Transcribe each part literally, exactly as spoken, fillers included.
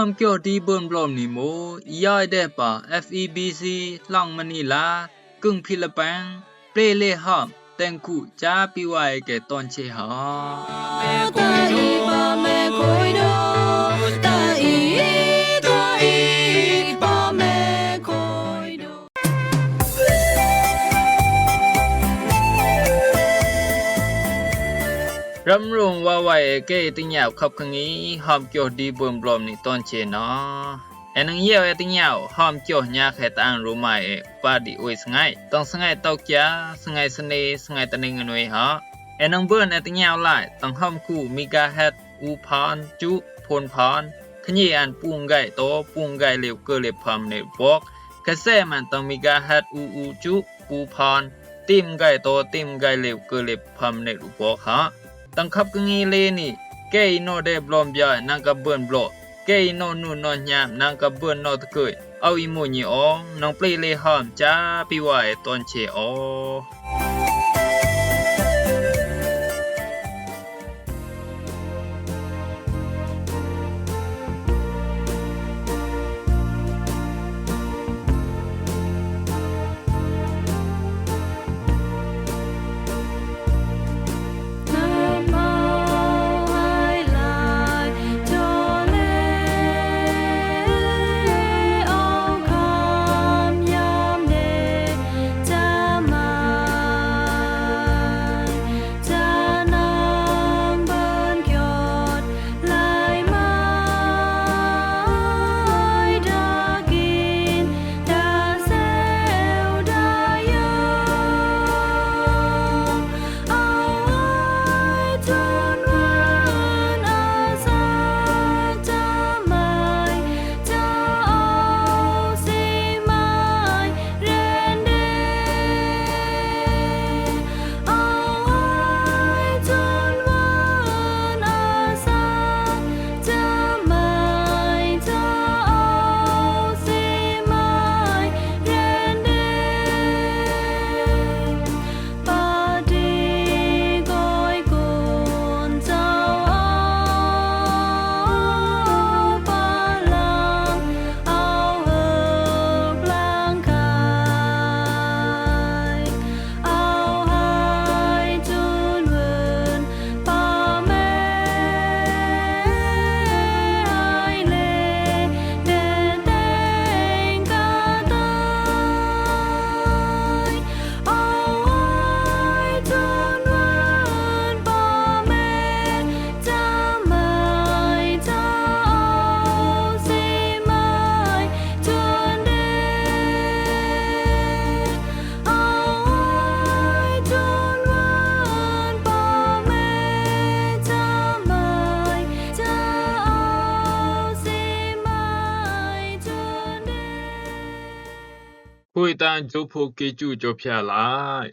Hâm kyo di bun blom ni mo, i yoi de pa F E B C, Long Manila, kung Philippines, ple le hâm, teng ku, cha pi wa e ke ton che ha. Ram rung wa wai e ke ti nyau khap kang i, hâm kyo di bun blom ni ton che no. E nang yeo e ti nyau, hâm kyo nya khe ta ang ru mai e, pa di ui sngai. Tang sngai tau kia, sngai sene, sngai ta ning nui ha. E nang bun e ti nyau lai, tang hâm ku megahertz u phan, chu, phun phan. Khnyi an pung gai to, pung gai liu ke liu pham ne bok. Khe se man tang megahertz u u chu, u phan. Tim gai to, tim gai liu ke liu pham ne u bok ha. Tang khap kang i le ni, ke i no de blom bia nang ka bun blo. Ke i no nu no nyam nang ka bun no tkui. Au i mu nyi ong, nang ple le hâm cha pi wa e ton che o. Khui tang ju phu ki ju jo phia lai.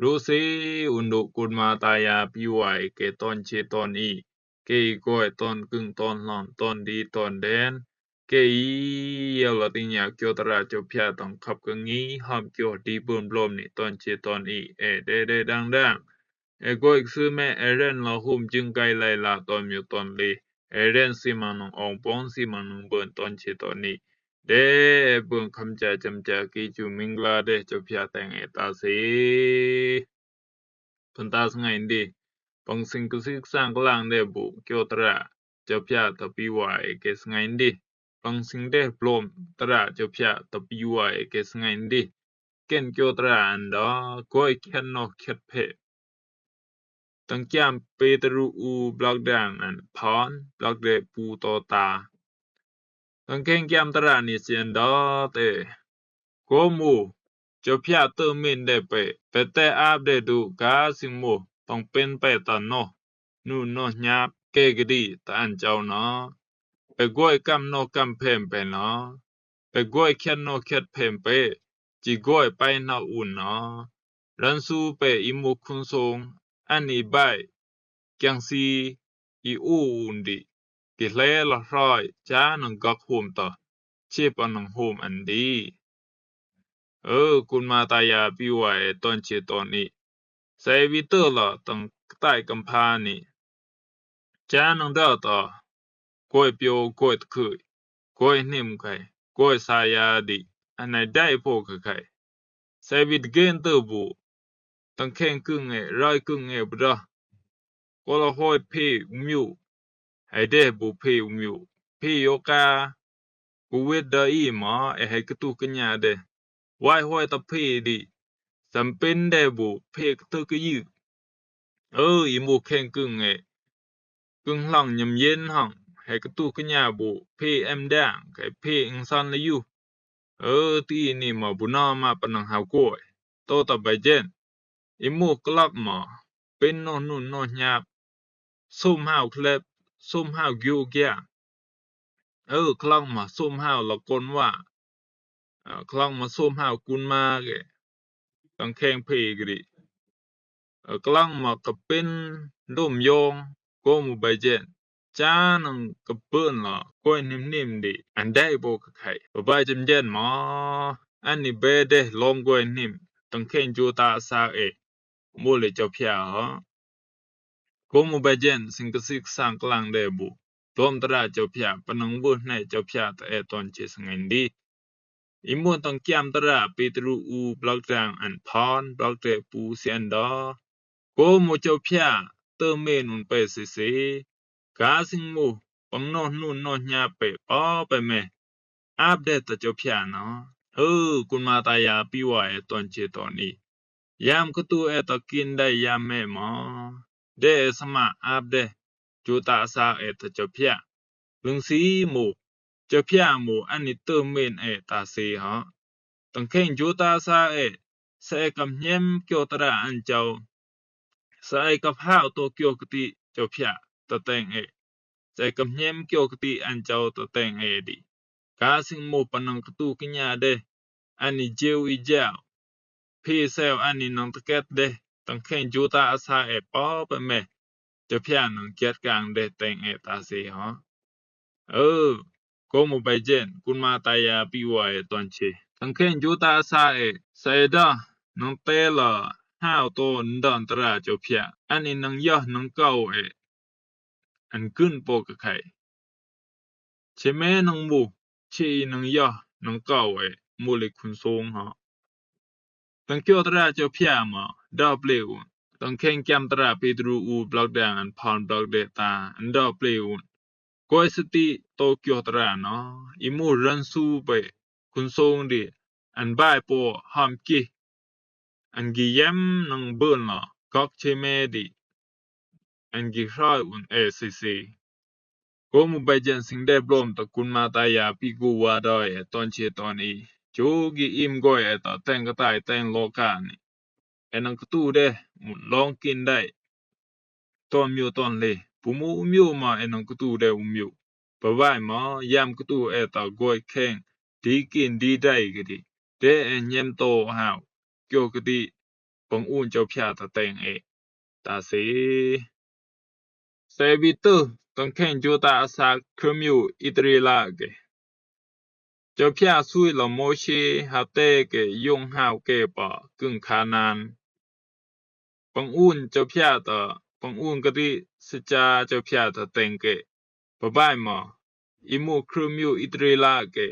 Lu si un du kun ma ta ya pi wa e ke ton che ton i. Ke i goi ton kung ton lon ton di ton den. Ke i yau la ti nya kyo tara jo phia tang khap kang i hâm kyo di bun blom ni ton che ton i e de de dang dang. E goi su me e ren la hum jing gai lai la ton myu ton li. E ren si ma nung ong pong si ma nung bun ton che ton i. De e bun kham cha cham cha ki ju ming la de jo phia teng e ta si. Phan ta sngai ndi. Pang sing ku sik sang klang de bu kyo tara. Jo phia ta pi wa e ke sngai ndi. Pang sing de blom tara jo phia ta pi wa e ke sngai ndi. Ken kyo tara an da goi khen no khet phe. Tang kiam Petru u blak dang an phan, blak de pu to ta. Tang ken kiam tara ni sien da te. Ko mu, jo phia tơ min de pe, pe te ap de du ka sing mu, pang pen pe ta no. Nu no nyap ke gidi ta an chau no. Pe goi kam no kam phem pe no. Pe goi khet no khet phem pe, chi goi pai na un no. Ran su pe i mu khun song, an i bai, kiang si, i u un di, ki hle la hroi, cha nang gak hum ta, chip an nang hum an di. Ơ, kun ma ta ya pi wa e ton che ton i. Sai vi tơ la tang tai kam pha ni. Cha nang da ta, goi pio goi tkui. Goi nim kay, goi saya di, anai dai po ka kay. Sai bit gen tơ bu, tang keng keng e, rai keng e bu da. Kola hoi pe umiu, hai de bu pe umiu. Pe yoka, ku wet da i ma, e hai katu kenya de. Wai hoi ta pe di, sam pen de bu, pe katu ke yi. Ơ, i mu keng keng e. Keng hlang nyam yen hang, hai katu kenya bu, pe em dang, kai pe ing san le yu. Ơ, ti ni ma bu na ma panang hao koi. To ta bai jen. I mu klak ma, pen noh nun noh nyap. Sum hao klep, sum hao gyu gya. Ơ, klak ma, sum hao la kon wa. Ơ, klak ma, sum hao kun ma ke. Tang keng pe gri. Ơ, klak ma ka pen dum yong, ko mu bai jen. Cha nang ka pen la, goi nim nim di, an dai bo ka kai. Ba bai jem jen ma, an ni be de long goi nim, tang keng ju ta sa e. Mu le chau pia ha. Ko mu bai jen, sing ka sik sang klang de bu. Dom tra chau pia, panang bu ne chau pia ta e ton che sang en di. I mu tang kiam tra Petru u blak drang an pan, blak tre pu sien da. Ko mu chau pia, tơ men un pe se se. Ka sing mu, pang noh nun noh nya pe, pa pe me. Ap de ta chau pia na. Ơ, kun ma ta ya pi wa e ton che ton i. Yam katu e ta kin dai yam me ma. De e sama ap de. Ju ta sa e ta chau pia. Lung si mu. Chau pia mu an ni tơ men e ta se ha. Tang keng ju ta sa e. Sa e kam hnyem kyo tra an chau. Sa e kap hao to kyo kati chau pia ta teng e. Sa e kam hnyem kyo kati an chau ta teng e di. Ka sing mu panang katu kenya de. An ni jeu i jeu. Pi seo an ni nang ta ket de. Tang keng ju ta sa e pa pe me. Chau pia nang ket kang de teng e ta se ha. Ơ, ko mu bai jen, kun ma ta ya pi wa e ton che. Tang keng ju ta sa e, sa e da, nang te la, hao to ndan tra chau pia. An ni nang yah nang kau e. An kun po ka kai. Che me nang mu, che i nang yah nang kau e, mu le kun song ha. Tang kyo tra chau pia ma, da ple un. Tang keng kiam tra Petru u blak drang an pan blak de ta, an da ple un. Koi sati to kyo tra na, i mu ran su pe, kun song di, an bai po ham ki. An gi yem nang bun la, kak che me di. An gi hrai un e se se. Ko mu bai jen sing de blom ta kun ma ta ya pi gu wa da e ton che ton i. Chu gi im goi e ta teng ka tai teng lo ka ni. E nang katu de, mu long kin dai. Ton miu ton le, pu mu miu ma e nang katu de u miu. Pa bai ma, yam katu e ta goi keng, di kin di dai ka di. De e nyem to hao, kyo ka di, pang un chau pia ta teng e. Ta se. Se bi tu, tang keng ju ta sa kru miu i tri la ke. Chau pia sui la Mose ha te ke yung hao ke pa kung Kanan. Pang un chau pia ta, pang un ka di sa cha chau pia ta teng ke. Pa bai ma, i mu kru miu i tri la ke.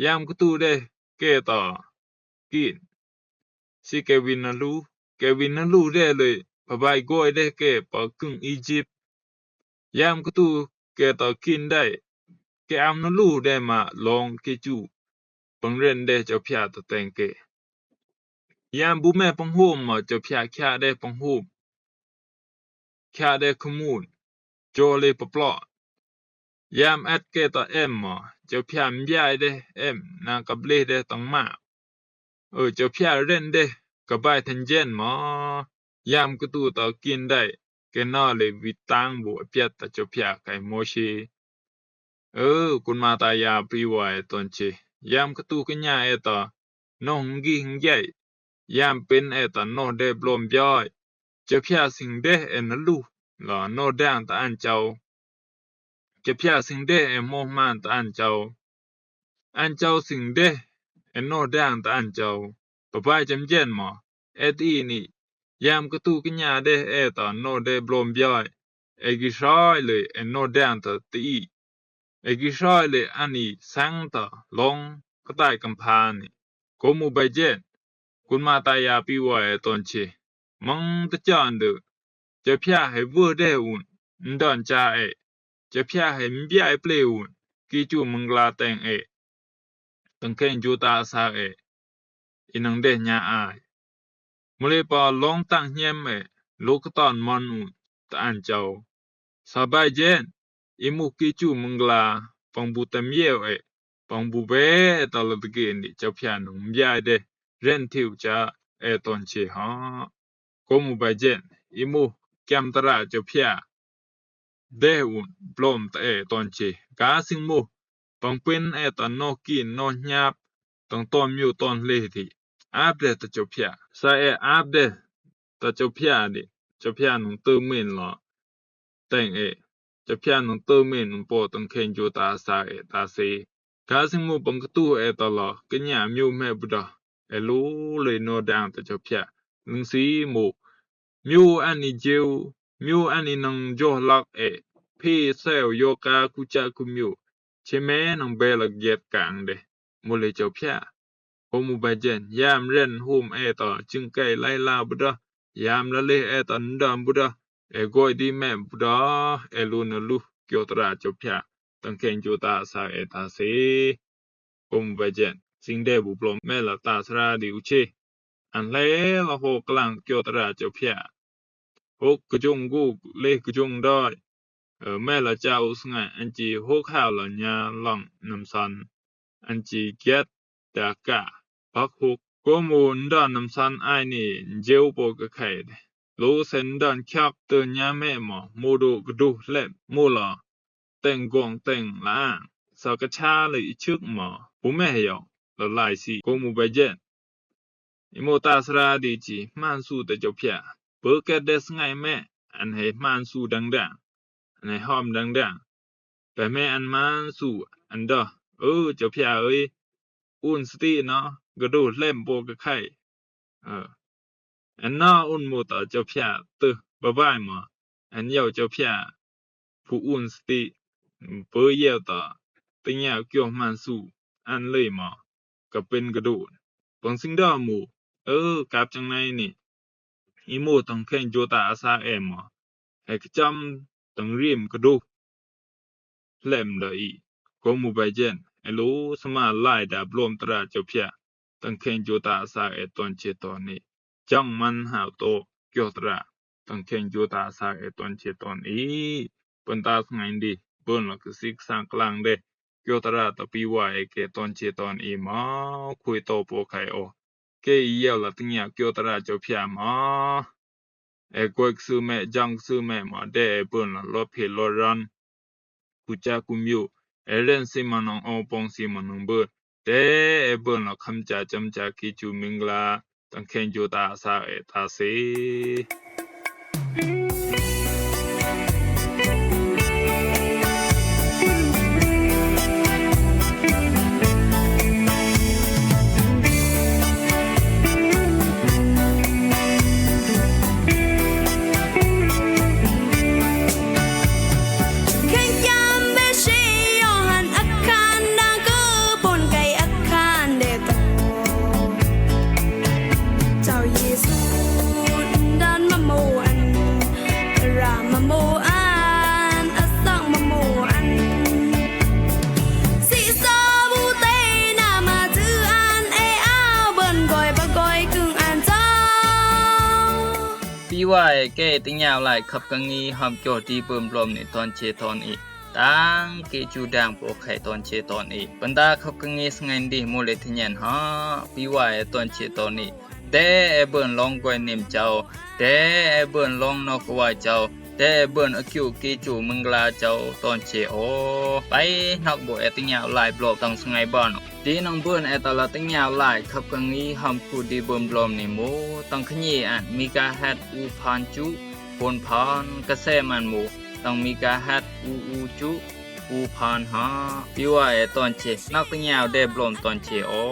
Yam katu de ke ta kin. Si ke win na lu, ke win na lu de le, pa bai goi de ke pa kung Egypt. Yam katu ke ta kin dai, ke am na lu de ma long ke chu. Pang ren de chau pia ta teng ke. Yam bu me pang hum ma chau pia kia de pang hum. Kia de kumun. Cho le pa plo. Yam et ke ta em ma, chau pia mbiai de em, na ka ble de tang ma. Ơ, chau pia ren de, ka bai than jen ma. Yam katu ta kin dai, ke na le wit tang bu a piat ta chau pia kai Mose. Ơ, kun ma ta ya pi wa e ton che. Yam katu kenya e ta, noh ngi ngi ai. Yam pen e ta noh de blom biai. Chau pia sing de e na lu, la noh dang ta an chau. Chau pia sing de e moh man ta an chau. An chau sing de e noh dang ta an chau. Pa bai cham jen ma, e ti ni. Yam katu kenya de e ta noh de blom biai. E gi hrai le e noh dang ta ti i. Ē gih soi le ani seng tà long kà tai kampà ni. Gom u bai jen, kun ma ta ya pi wa e ton che. Mang ta chan de. Japia he vơ de un, ndon cha e. Japia he mbia e ple un, ki chu mangla teng e. Tang khen ju ta sa e. I nang de nya ai. Mule pa long tang hnyem e, lo ka ton mon un, ta an chau. Sa bai jen, i mu ki chu mangla, pang bu tam yeu e, pang bu be e ta la de gen di, japia nang mbia e de, ren thiu cha e ton che ha. Gom u bai jen, i mu kiam tara japia. De un, blom ta e ton che. Ka sing mu, pang pin e ta no kin, no hnyap, tang ton miu ton le di. Ap de ta japia. Sa e ap de ta japia di. Japia nang tu min lo. Teng e. Japia nang tu min un po tang khen ju ta sa e ta se. Ka sing mu pang ka tu e ta lo. Ka nya miu me bu da. E lu le no dang ta japia. Lung si mu. Miu ani jeu, miu ani nang jo lak e, pi seu yo ka ku cha ku miu, che me nang be la giet kang de, mu le japia. Gom u bai jen, yam ren hum e ta, ching kai lai la bu da, yam la le e ta ndam bu da, e goi di me bu da, e lu na lu, kyo tara japia, tang khen ju ta sa e ta se. Gom u bai jen, sing de bu blom me la ta sra di u che. An le la ho klang kyo tara japia. Hok ka jung gu le ka jung doi. E, me la cha u sngai an chi hok ha la nya long nam san. An chi giet da ka. Pak hok. Gom u nda nam san ai ni njeu po ka khai de. Lu sen ndan kyak te nya me mo. Mu du ka du lem. Mu la. Teng gong teng la ang. Sa ka cha le i chuk mo. Bu me yo. La lai si. Gom u bai jen. I mo ta sra di chi. Man su ta japia. Bơ ket de sngai me. An he man su dang dang. An he hom dang dang. Bơ me an man su. An da. Ơ japia ơi. Un sti no. Ga du lem po ka khai. Ơ. An na un mo ta japia. Te. Bye bye mo. An yau japia. Pu un sti, pu yeu ta, teng yau kyo man su, an lei ma, ka pen ka dun. Pang sing da mu, ơ, kap chang nai ni, i mu tang khen jo ta asa e ma, he ka cham tang rim ka du. Lem da i, ko mu bai jen, e lo sama lai da blom tara japia. Tang khen jo ta sa e ton che ton i. Jang man hau to kyo tra. Tang khen jo ta sa e ton che ton i. Pun ta sngai ndi. Bun la ka sik sang klang de. Kyo tra ta pi wa e ke ton che ton i ma. Khui to po khai o. Ke i yau la tang ya kyo tra japia ma. E koik su me, jang su me ma de e bun la lo phi lo ran. Ku cha ku myu. E len si ma nong o pong si ma nong bun. De e bun la kham cha cham cha ki chu ming la. Tang khen jo ta sa e ta si. Pi wa e ke tang yau lai khap ka ngi ham kyo ti bum blom ni ton che ton i. Tang ke chu dang po khai ton che ton i. Pun ta khap ka ngi sngai ndi mu le thnyen ha. Pi wa e ton che ton i. Te e bun long koi nim chau. Te e bun long nok wa chau. Te e bun a kyu ki chu mangla chau ton che o. Pai nok bo e tang yau lai blom tang sngai ban. Ti nang bun e ta la tang yau lai khap ka ngi ham ku di bum blom ni mu. Tang khnyi an megahertz u phan chu. Pun phan ka se man mu. Tang megahertz u u chu. U phan ha. Pi wa e ton che. Nok tang yau de blom ton che o.